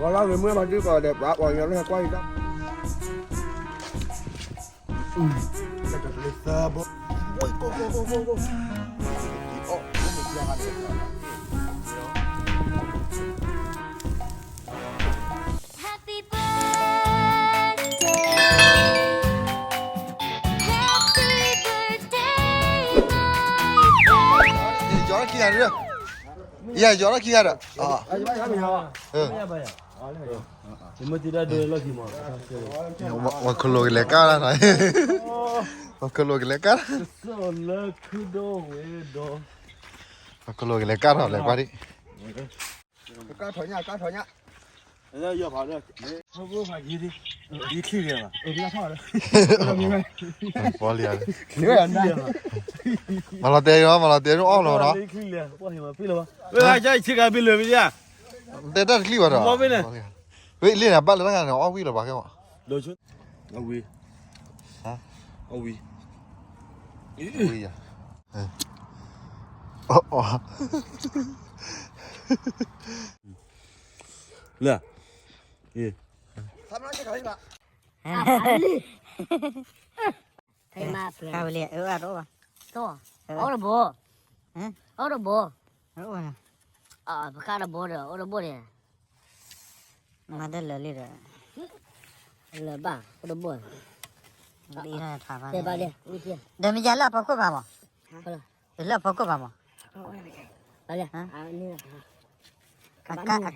ဝဲလီၤဂ့ၤမုၢ်မၤဒုးကီးဒီး ပှၤပှၤကညီလၢဟဲကွၢ်အံၤဒီး သၢဘိ ယီၤလီၤခံဂၤဒီး ယီၤလီၤခံဂၤဒီး မ့ၢ်တဒၣ်ဒိလီၢ်ခံမး ပှၤခလိာ်ကလဲၤကါလၢ်နီၤ ပှၤခလိာ်ကလဲၤကါလၢ် ကစၢ်လၢခုဒီဝဲဒီး ပှၤခလိာ်ကလဲၤကါထီၣ်လဲၤကွၢ်ဒံး ကါထီၣ်ညါ ကါထီၣ်ညါ ယီၤဖးဒီး ယချံၣ်လဲၤဘၣ် ပီလံ မၤလီၤတဲာ်နီၤ မၤလီၤတဲာ်နီၤ အီၣ်လီၤနီၤ ချံၣ်လဲၤ ပှၤဟ့ၣ်မၤပ့ၢ်လၢၤဘၣ် ဝဲဆံကဘ့ၣ်လၢၤဘၣ် တဲတၢ်တချံၣ်ဘၣ်ဒီး ဝဲလ့ၣ်န့ၣ် ဘၣ်လၢတၢ်ဂၤန့ၣ် အီၣ်ဝံၤလီၤဘၣ်ကဲမး အဝံၤ ဝံၤယၤ လၢ ဖဲမၤဖဲ ကဝဲလံ အၢ အတအိၣ်ဘၣ် အအိၣ်တဘိ အအိၣ်တဘိ ပကါတဘိဒီး အအိၣ်တဘိန့ၣ် မၤတလၢာ်လံဒီး လၢာ်ဘၣ် အိၣ်တဘိ တဲဘၣ်လံ ဒီးမ့ၢ်ယၤလၢအဖီခိၣ်ဘၣ်မး လၢအဖီခိၣ်ဘၣ်မး အ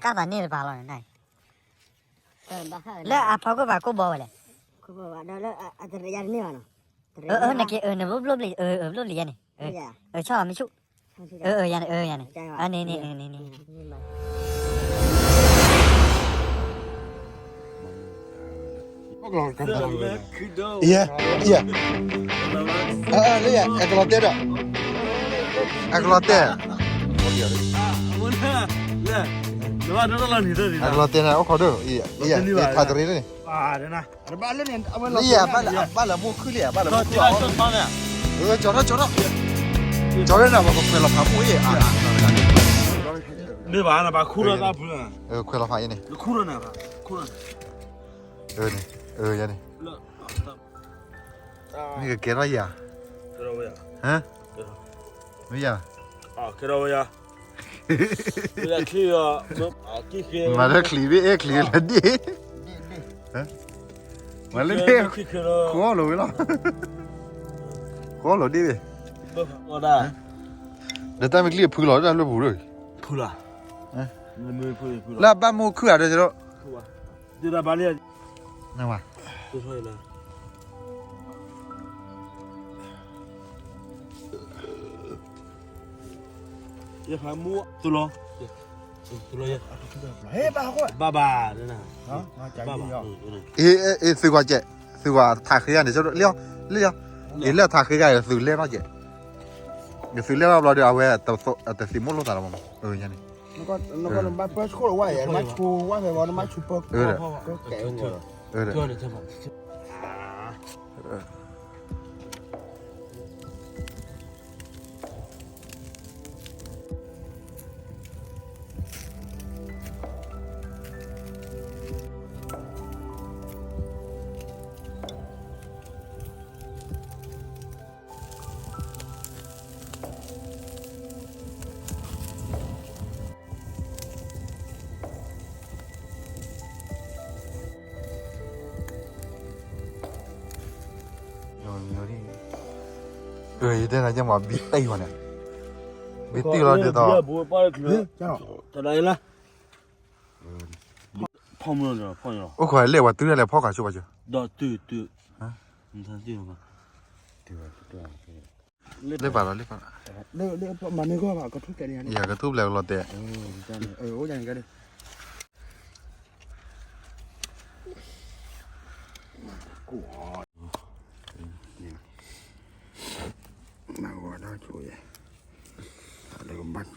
ကါသးန့ၢ်တပၤလီၤန့ၣ် လၢအဖီခိၣ်ဘၣ်ကိၢ်ဘီဝဲလဲၣ် အၢ နက့ၤ အၢ နဘိဘျိဘျီ အၢ ဘျိဘျီယၤန့ၣ် အၢ ဆီၣ်လီၤမ့ၢ်ဆူၣ် အၢ အၢ ယၤန့ၣ် အၢ ယၤန့ၣ် အန့ၣ်န့ၣ် အန့ၣ်န့ၣ် ယဲ ယဲ လၢယဲ အကလီၤတဲာ်ဒီး အကလီၤတဲာ် အကလီၤတဲာ်န့ၣ် အိၣ်ခိးဒိၣ် ယဲ ယဲ ဖးတရံးန့ၣ် လၢယဲ ဘၣ်လၢမိၢ်ခုၣ်လံ ဘၣ်လၢမိၢ်ခုၣ်အီၤ ကၠီထီၣ် ကၠီထီၣ် ကၠီထီၣ်န့ၣ် ပှၤကခွဲးလီၤဖးမိၢ်အံၤ မ့ၢ်ဘၣ်နဘၣ်ခူၣ်ထီၣ်တၢ်ဖု ခွဲးလီၤဖးအံၤန့ၣ် ခူၣ်ထီၣ်န့ၣ် ယၤန့ၣ် မ့ၢ်ကကဲထီၣ်ယၤ မ့ၢ်ယၤ ကဲထီၣ်ဝဲယၤ မၤတၢ်ချံဘ့ၣ် အဲၣ်ချံလၢဒ့ၣ် မၤလၢဒ့ၣ် ဃီလိာ်ဝဲလီၤ ဃီလိာ်ဒ့ၣ်ဘ့ၣ် ဒီးတၢ်မ့ၢ်ကျံၣ်ဖုလီၤ တၢ်လၢပူၤဒီး ဖုလီၤ လၢအဘၣ်မိၢ်ခုၣ်ဧါဒီး ဒ်သိး ဘၣ်လံ ယဖးမူ သူလီၤ သူလီၤ ဘၣ်ဘၣ် ဘၣ်ဘၣ် အ့ သုကွၢ်ကဲ သုကွၢ်ထးဃ့ဂၤန့ၣ် လၢ လၢထးဃ့ဂၤ သုလဲၢ်ထီၣ်ကဲ သုလဲၢ်ထီၣ်ဘျီဒီး အဝဲ တသံးမိၢ်လိာ်သးလီၤမး ယၤန့ၣ် နကဘၣ်ပၢဆှိၣ်ဝဲ နဘၣ်ဆူဝဲဖဲဘီ နဘၣ်ဆူပၢ ကဲ ယတဲနၤကဲမး ဘံတ့ၢ်ဝဲန့ၣ် ဘံတ့ၢ်လီၤဒ်သိး ဖီမုၢ်ဒီးဖီညီ အိၣ်ခိးလဲၣ်ဝဲတုၤလဲၣ်ဖီခါဆိပာ်စၢၤ ဒီးတုၤတုၤ လၢပာ်လီၤလၢပာ်လီၤ မၤမ့ၢ်ဂီၢ်ဘၣ် ကထူၣ်ကဲန့ၣ် ယကထူၣ်ဘျဲကလီၤတဲာ် မၤဝဲဒၣ်ဆိယဲ လၢကဘၣ်ကၢ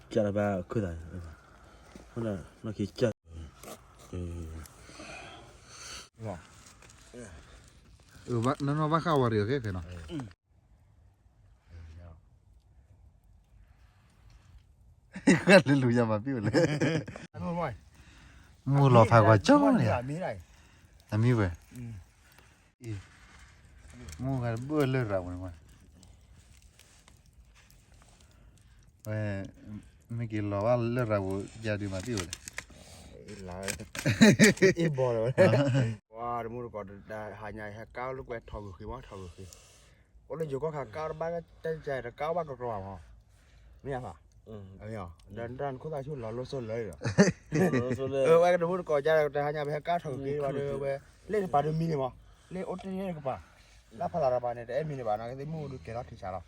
ကၢ်လၢဘၣ်ခုၣ်သး နီၢ်က့ကၢ် နီၢ်နီၢ်ဘၣ်ဃးဝဲရံၣ်အခဲခဲနီၤ လၢလူၤယၤမၤပ့ၢ်ဝဲလဲၣ်, မုၢ်လီၤဖးကွၢ်ကၠီန့ၣ်, အမံဝဲ, မုၢ်ဂၤတဘၣ်လၢရၤပူၤန့ၣ်, ဝဲ, မ့ၢ်က့ၤလီၤဘၣ်လၢရၤပူၤ ယၤဒုးမၤပ့ၢ်ဝဲလဲၣ်, အ့ၣ်ဘီလီၤဝဲ, ဝါတမူတကိး ဟါညါဟဲကါလၢကွဲထီၣ်ဂုာ်ဃ့မး ထီၣ်ဂုာ်ဃ့, အိၣ်လၢယိၤကီၢ်ခါကါတဘၣ်တၢ်ကဲတကါဘၣ်ကကီဘၣ်မး, မ့ၢ်ဧါ, ဒီးတၢ်နခိၣ်သးဆူၣ်လီၤလိစိလၢဒီး, ဝဲကတမူတကိးကါဒီး တဟါညါပဟဲကါထီၣ်ဂုာ်ဃ့ဘၣ်ဒီးဝဲ, လ့ၣ်တပၤဒုးမံန့ၣ်မး, လ့ၣ်အိၣ်တ့ၢ်န့ၣ်တကပၤ, လၢဖးသးတပၤန့ၣ် တအဲၣ်မံန့ၣ်ဘၣ်နီၤ ကသ့ၣ်မုၢ်ဒုးကဲထီၣ်ထံဆးလီၤ,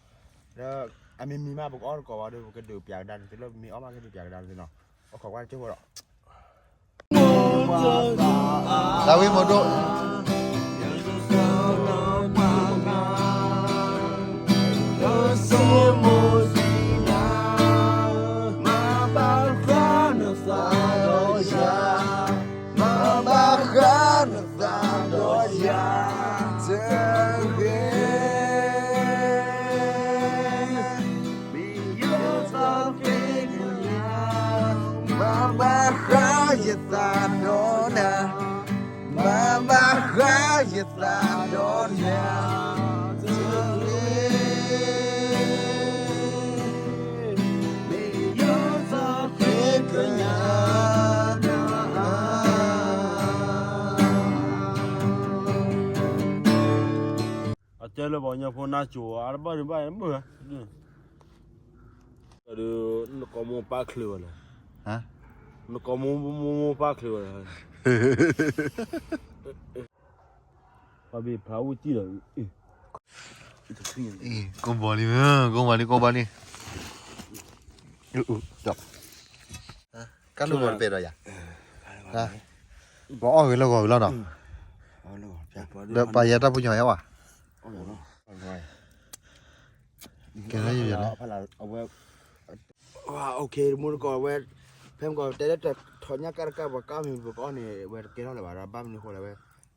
ဒီးအမံမံမး ပကအီၣ်တကိးဘၣ်ဒီး ပကဒုးပၠးကဒါန့ၣ်သုလၢ ပမ့ၢ်အီၣ်ဘၣ်ကဒုးပၠးကဒါန့ၣ်သုနီၤ, အိၣ်ခိးကွၢ်တကၠိၢ်ဖိဒီး သးဝံၣ်မီၤဒိၣ်, မၤဘၣ်ဃးနသးဒီးယၤ, မၤဘၣ်ဃးနသးဒီးယၤ, တဂ့ၤ မ့ၢ်ယသးဃ့ကညး, မၤဘၣ်ဃးယသးဒီးနၤ, မၤဘၣ်ဃးယသးဒီးနၤ, တဂ့ၤ မ့ၢ်ယသးဃ့ကညး, အတဲလၢပှၤကညီဖိနါစိၤ အါတဘၣ်ဒုးဘၣ်မုၢ်ဧါ, ဒီးနကိးမိၢ်ပၢ်ချ့ဝဲလဲၣ်, နကိးမိၢ်မိၢ်ပၢ်ချ့ဝဲလဲၣ်, ပှၤဘ့ၣ်ဖးအိၣ်စံၣ်ဒီး, ကိးဘီလံ, ကိးဘီလံ, ကိးဘီလံ, ကါလိာ်ဂီၤတပဲာ်ဒီးယၤ, ပှၤအီၣ်ဂ့ၤလၢဂီၤဝံၤလီၤနီၤ, ဒီးပာ်ယၤတၢ်ပူၤညီၤယါဝဲ, ကဲထီၣ်ယၤလဲၣ်, ဝဲ, တမူတကိးဝဲ, ဖဲမကီးတဲလၢတထီၣ်ညၣ်ကါတကါ ပှၤကါမ့ၢ်ပကအီၣ်န့ၣ် ဝဲတကဲထီၣ်လၢၤဘၣ်ဒီး ဘၣ်မနုၤဃိလဲၣ်ဝဲ,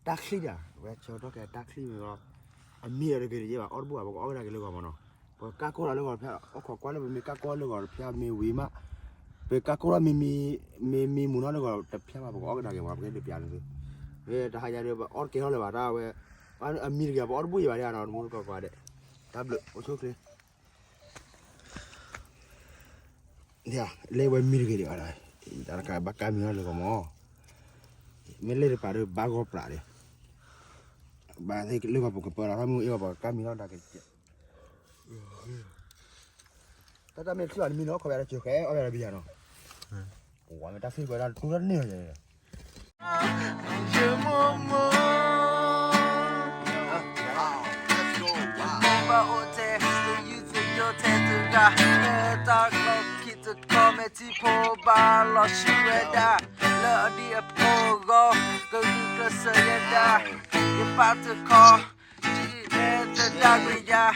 တၢ်ချံၣ်ဒၣ် ဝဲဆၢကတီၢ်ခဲတၢ်ချံၣ်မ့ၢ်လီၤ, အမံဒီးတဂ့ၤတယဲၢ်ဘၣ် အီၣ်တဘူၣ်ဘၣ် ပကအီၣ်ဝဲဒၣ်က့ၤလၢဂီၤမးနီၤ, ပကါကိၢ်လီၤလၢဂီၤတဖျၢၣ် အိၣ်ခိးကွၢ်လၢပမ့ၢ်ကါကိၢ်လီၤလၢဂီၤတဖျၢၣ်မ့ၢ်ဝံၤမး, ပကါကိၢ်လီၤမ့ၢ်မံမံမံမူနီၤလၢဂီၤတဖျၢၣ်မး ပကအီၣ်ကဒါက့ၤမး ပကဒုးပၠးန့ၣ်သု, တဟါညါဒီး ပအီၣ်တကဲထီၣ်လၢၤဘၣ်တၢ်ဝဲ, အမံတဂ့ၤ ပအီၣ်တဘူၣ်ယံၤဘၣ်ဒၣ်နီၤ တမူတကိးကွၢ်ဒဲး, တၢ်ဘျုးအိၣ်ဆိၣ်ချ့ လၢဝဲမံတဂ့ၤဒံးဘၣ်ဒီး, တၢ်တခါဘၣ်ကါမံထီၣ်လၢဂီၤမး, မ့ၢ်လ့ၣ်တပၤဒီးဘၣ်ဂီၢ်ပြးဒီး, ဘၣ်သ့ၣ်လၢဂီၤပကပၢလီၤ ဘၣ်မ့ၢ်အ့ၣ်ဂီၤပကါမံထီၣ်ဒၣ်က့ၤ, တၢ်တၢ်မ့ၢ်ချံၣ်အီၤတမံၤနီၤ ခီၣ်ဝဲဒၣ်စၢၤဃဲအီၣ်ဝဲဒၣ်ဘံယၤနီၤ, ပဝဲမ့ၢ်တၢ်သ့ၣ်ကွဲဒၣ်တူၢ်တၢ်န့ၢ်လီၤယဲ ယမိၢ်မိၢ်, ယမိၢ်ဘၣ်အိၣ်ထဲ သယုၢ်သညိထဲတဂၤ, လၢတၢ်လီၢ်ခံတခီ မ့ၢ်ထံဖိဘၣ်လီၤဆူဝဲဒၣ်, လၢအဒံအဖိအဂီၢ် ကဂုာ်ကျဲးစၢးယဲဒၣ်, ယပၢ်တခီ ထံၣ်ထဲတဒၣ်ကယၤ,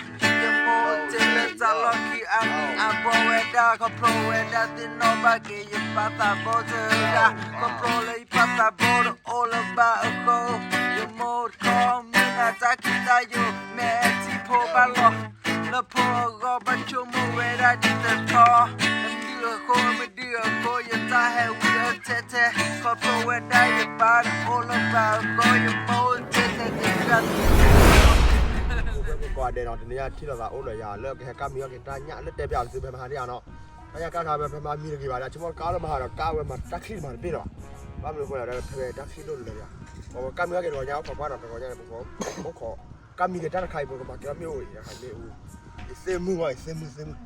ယမိၢ်အိၣ်ထဲလၢတၢ်လီၢ်ခံ အမံၤအဘီဝဲဒၣ် ခီဖျိဝဲဒၣ်သ့ၣ်နီၣ်ဘၣ်က့ၤ ယပၢ်သးဘီတဂၤ, ခီဖျိလၢယပၢ်သးဘီတအိၣ်လၢၤဘၣ်အဃိ, ယမိၢ်တခီမုၢ်နၤတၢ်ခံးတၢ်ယိာ် မ့ၢ်ထံဖိဘၣ်လီၤ လၢဖိအဂီၢ် ဘၣ်ဆိကမိၣ်ဝဲဒၣ်ဒ်တထီ, မဒုအဃိ မဒုအဃိ ယတၢ်ဟဲဝံအထဲထဲ, ခီဖျိဝဲဒၣ်ယပၢ်တအိၣ်လၢၤဘၣ်အဃိ ယမိၢ်အိၣ်ထဲထဲတဂၤ ကိးဂၤဒဲးနီၤ တနံၤညါထံၣ်လိာ်သးအိၣ်ဒီးယၤလၢကဟဲကါမံအီၣ်က့ၤတၢ်ညၣ်လၢတဲပၠးသုဖဲမဟါန့ၣ်ဧါနီၤ, တၢ်ညၣ်ကါခါဖဲမဟါမံတဂ့ၤဘၣ်ဒီး ဆိကမိၣ်ကါလၢမဟါဒီးကါဝဲမၤတၢ်ချံၣ်တမၤတဘ့ၣ်လၢၤဘၣ်, ဘၣ်မနုၤအဃိလဲၣ်ဒီးဖဲတၢ်ချံၣ်ဒိၣ်လၢၤဒီး, ပကါမံအီၣ်က့ၤတဂီၤညါ အိၣ်ခိးကွၢ်နီၤ တဂီၤညါန့ၣ် ပကအိၣ်ခိး ကါမံက့ၤတၢ်တခါအံၤ ပကမၤကဲထီၣ်မ့ၣ်အူအံၤတခါမ့ၣ်အူ, ယသ့ၣ်မုၢ်ဝဲ ယသ့ၣ်မုၢ်သ့ၣ်မုၢ်,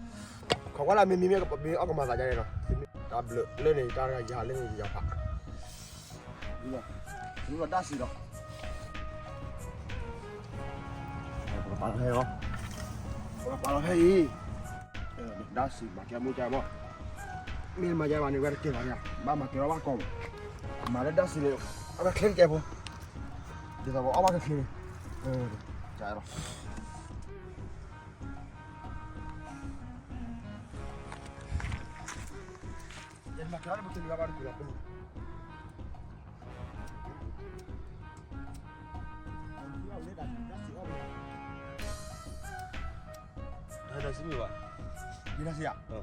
ခိးကွၢ်လၢမ့မံမ့ၢ်ကပမ့ၢ်အီၣ်ကမၤသးဒ်န့ၣ်နီၤ, တၢ်ဘျုးလၢန့ၣ် တၢ်တဂၤယၤလၢန့ၣ်ယၤဖး, ဒၣ်စံးဒီး, ပကပာ်လီၤဖဲအံၤ, ပကပာ်လီၤဖဲအံၤ, ဒၣ်စံးမၤကဲမူကမီၢ်, မ့ၢ်မၤယါဘၣ်န့ၣ် ဝဲတကဲဘၣ်န့ၣ် ဘၣ်မၤကဲထီၣ်ဘၣ်ကီး, မၤလၢဒၣ်စံးန့ၣ်, အဝဲချ့တကဲဖိ, ဒ်သိးပအီၣ်ဘၣ်ကချ့န့ၣ်, ကဲဒီး ယမၤကဲထီၣ်လၢပကလံၤဘၣ်ဘၣ်တကူၣ်လီၤပလီၤ, တၢ်စံးမ့ၢ်ဘၣ်, ယတၢ်စံးဧါ,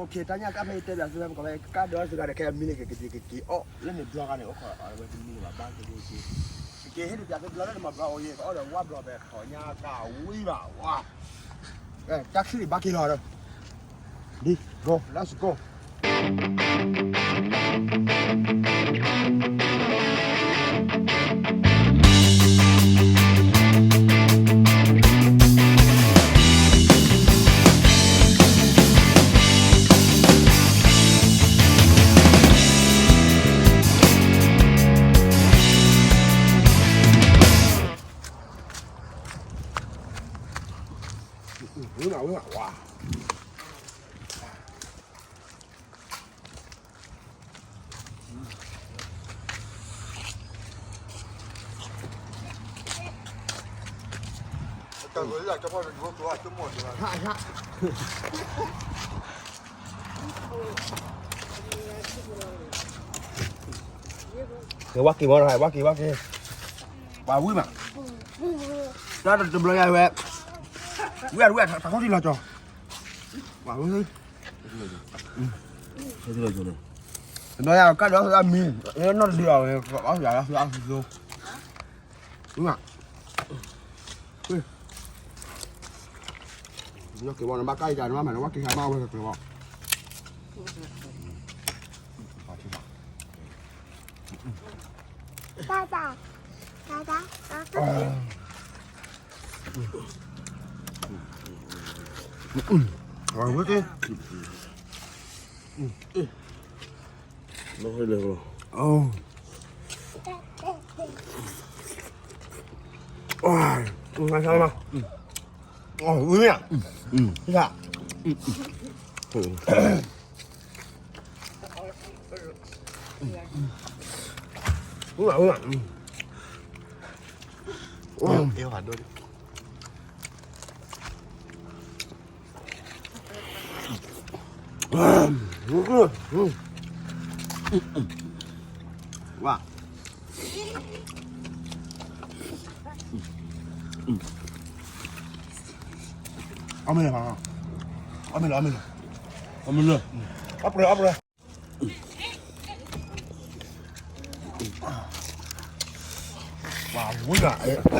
OK, တၢ်ညၣ်ကၣ်ဖဲယတဲဘၣ်သုဖဲပကီးဖဲကၢ်ဒီးသုဂၤဒီး ခဲအံၤမံန့ၢ်က့ၤကက့ၤကက့ၤအီၣ်လၢန့ၣ်ဘျီဂၤန့ၣ် အိၣ်ခိးအဝဲတမံန့ၢ်ဘၣ် ဘၣ်က့ၤက့ၤက့ၤ ကက့ၤဟ့ၣ်ဒုးပၠးသုဘျီလၢန့ၣ်မၤဘျီအိၣ်ယဲ ကအီၣ်ဒီးဝါဘျီဖဲထီၣ်ညါကဝံဘၣ်ဝါ တၢ်ချံဒံးဘၣ်က့ၤလီၤဒီး ဒ် go, let's go. ဝံၤမး ဝံၤမး ဝါ တၢ်ဝဲလၢကီၢ်ဖီၣ်တဒိကျိၤအကမိၣ်န့ၣ် ဝါက့ၤဝဲ ဝါက့ၤ ဝါက့ၤ ပှၤဝံၤမး တၢ်တဘျီယၤဝဲ ဝံၤဝံၤ ထးခိၣ်ထံလီၤကၠီၤ ပှၤဝံၤ တဘျီယၤကၢ်ဒီးအမံၤ နီၢ်တဒုအီၤဝဲ အီၣ်ယၤလၢသုအီၣ်သုသိ ဝံၤမး ဝံၤ နီၢ်က့ၤဝဲ နဘၣ်ကၢ်ယၤ နဘၣ်မၤ နဘၣ်က့ၤယၤမး ဝဲက့ၤဝဲ တၢ်တၢ် တၢ်တၢ် ဝံၤက့ၤ ဝံၤမး ဝံၤမး ဝံၤမး ဝါ အီၣ်မ့ၤလၢၤဘၣ် အီၣ်မ့ၤလၢၤ အီၣ်မ့ၤလၢၤ အီၣ်ပှဲၤ အီၣ်ပှဲၤ ပှၤဝံၤဒၣ် အဲ အဲ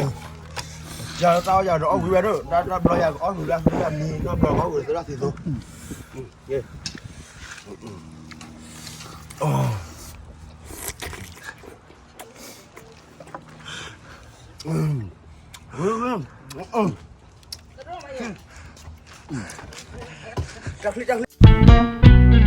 ယၤတၢ်အီၣ်ယၤဒီးအီၣ်ဝံၤဝဲဒၣ် တၢ်တၢ်ဘျီယၤကအီၣ်ဝံၤဝဲဒၣ် မံတၢ်ဘျီကအီၣ်ဝံၤသရၣ်သ့သိ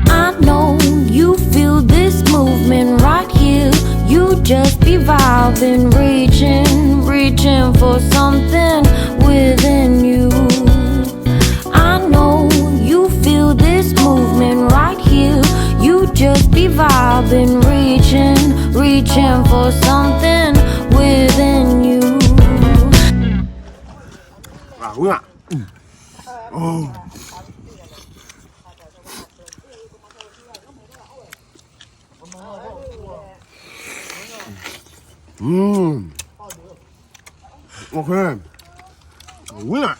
I know you feel this movement right here. You just be vibing, reaching, reaching for something within you. I know you feel this movement right here. You just be vibing, reaching, reaching for something within you. Mm. Okay. Winner.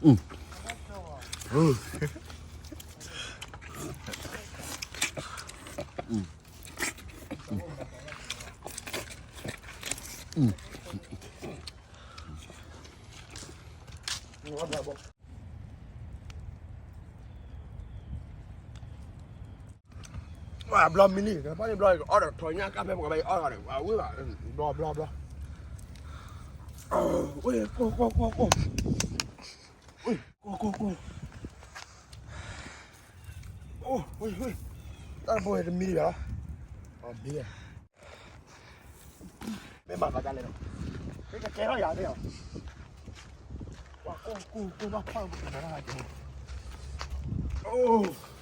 Mm. Mm. Mm. Mm. Wa blo mini, pa ni blo, order ထီၣ်ညါကါဖဲပကဘၣ် order န့ၣ် အဝေးဘၣ်, ဘျီဘျီဘျီ, ဝေး, ကိၢ်ကိၢ်ကိၢ်ကိၢ်, ဝေး, ကိၢ်ကိၢ်ကိၢ်, အိၣ်, ဝေးဝေး, တၢ်တဘိဟဲတမံၤဘၣ်လီၤ, အဘ့ၣ် မ့ၢ်မၤသးဒ်လဲၣ်, မ့ၢ်ကကဲထီၣ်ယၤန့ၣ်လီၤ, ပှၤကိၢ်ကိၢ်ကိၢ်ဘၣ်ဖးပကမၤတၢ်ကဲ, အိၣ်,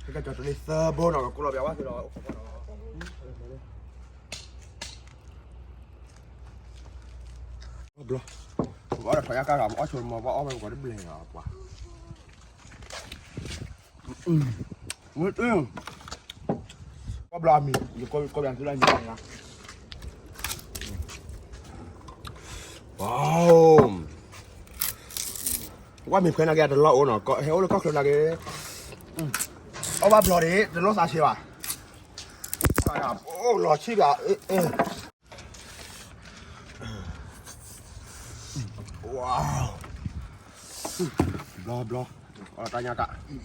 ကကၠီၤတလ့သၢဘိနီၤ ကကိးလီၤပျးဝဲသ့လီၤ, ဘျီ, ပှၤအီၣ်ဒီးထီၣ်ယါကါဂၤ ပှၤအီၣ်ဆိမီၤ ပှၤအီၣ်ဝဲပှၤတဘျဲၣ်လီၤပှၤ ဝဲ, ကီၢ်ဘျီအမံၤ ယကီၢ်ဘျီသုလၢမံၤ, ဝါ, ဝဲမ့ၢ်ခွဲနာ်က့တလီၢ်အိၣ်နီၤ ဟဲအိၣ်လၢကီၢ်ချၢနာ်က့, အီၣ်ဘၣ်ဘျီဒံး တလိၣ်သးဆံးဘၣ်, အိၣ်လီၤဆံးဘၣ်, ဝါ, ဘျီဘျီ, အီၣ်တၢ်ညါတၢ်,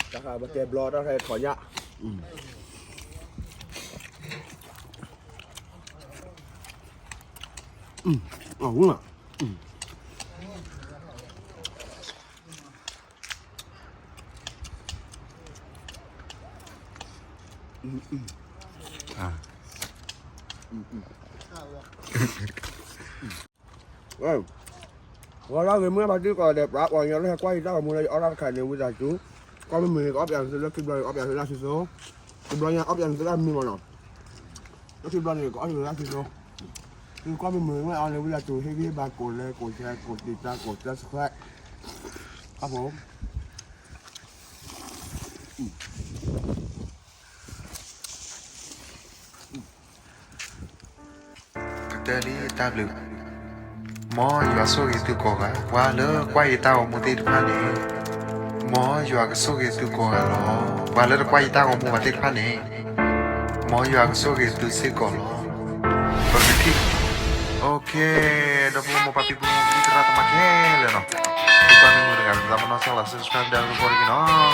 တၢ်ခါဘၣ်ကဲဘျီတၢ်ခါထီၣ်ညါ, အဝူ, ဝဲလၢဂ့ၤမုၢ်ဘၣ်တံၢ်ကီးဒီး ပှၤပှၤကညီလၢဟဲကွၢ်ယတၢ်ဂီၤမူလၢယအီၣ်တၢ်တခါန့ၣ် ဝံသးစူၤ, ကွၢ်မုာ်မုာ်န့ၣ် ကအီၣ်ပၠးသုလၢခံဘျီန့ၣ် ကအီၣ်ပၠးသုလၢသံသိ, တဘျီညါအီၣ်ပၠးသုလၢမံမီၢ်နီၤ, လၢခံဘျီန့ၣ် ကအီၣ်သုလၢသံသိ, သုကွၢ်မုာ်မုာ်ဝဲအီၤန့ၣ် ဝံသးစူၤ ဟ့ၣ်ဂံၢ်ဘါကိးလဲၤကိးဆဲးကိးတံာ်တာ်ကိး subscribe အဖိ ကတၢၢ်လံတၢ်ဘျုး, မ်ယွၤဆိၣ်ဂ့ၤသုကိးဂၤ, ပှၤလၢကွၢ်ယတၢ်ဂီၤမူသ့ၣ်တဖၣ်န့ၣ်, မ်ယွၤကဆိၣ်ဂ့ၤသုကိးဂၤလီၤ. ပှၤလၢတကွၢ်ယတၢ်ဂီၤမူဘၣ်သ့ၣ်တဖၣ်န့ၣ်, မ်ယွၤကဆိၣ်ဂ့ၤသုစ့ၢ်ကီးလီၤ. ပကထံၣ်, OK, ဒီပုၢ်ဝဲၢ်မိၢ်ပၢ်ဖံဖုမုၢ်သရၣ်သမါခဲလၢာ်နီၤ, သုကွၢ်မုာ်မုာ်တဂၤ သးပနီၣ်ဆီလီၤ subscribe ဒီး report တက့ၢ်နီၤ.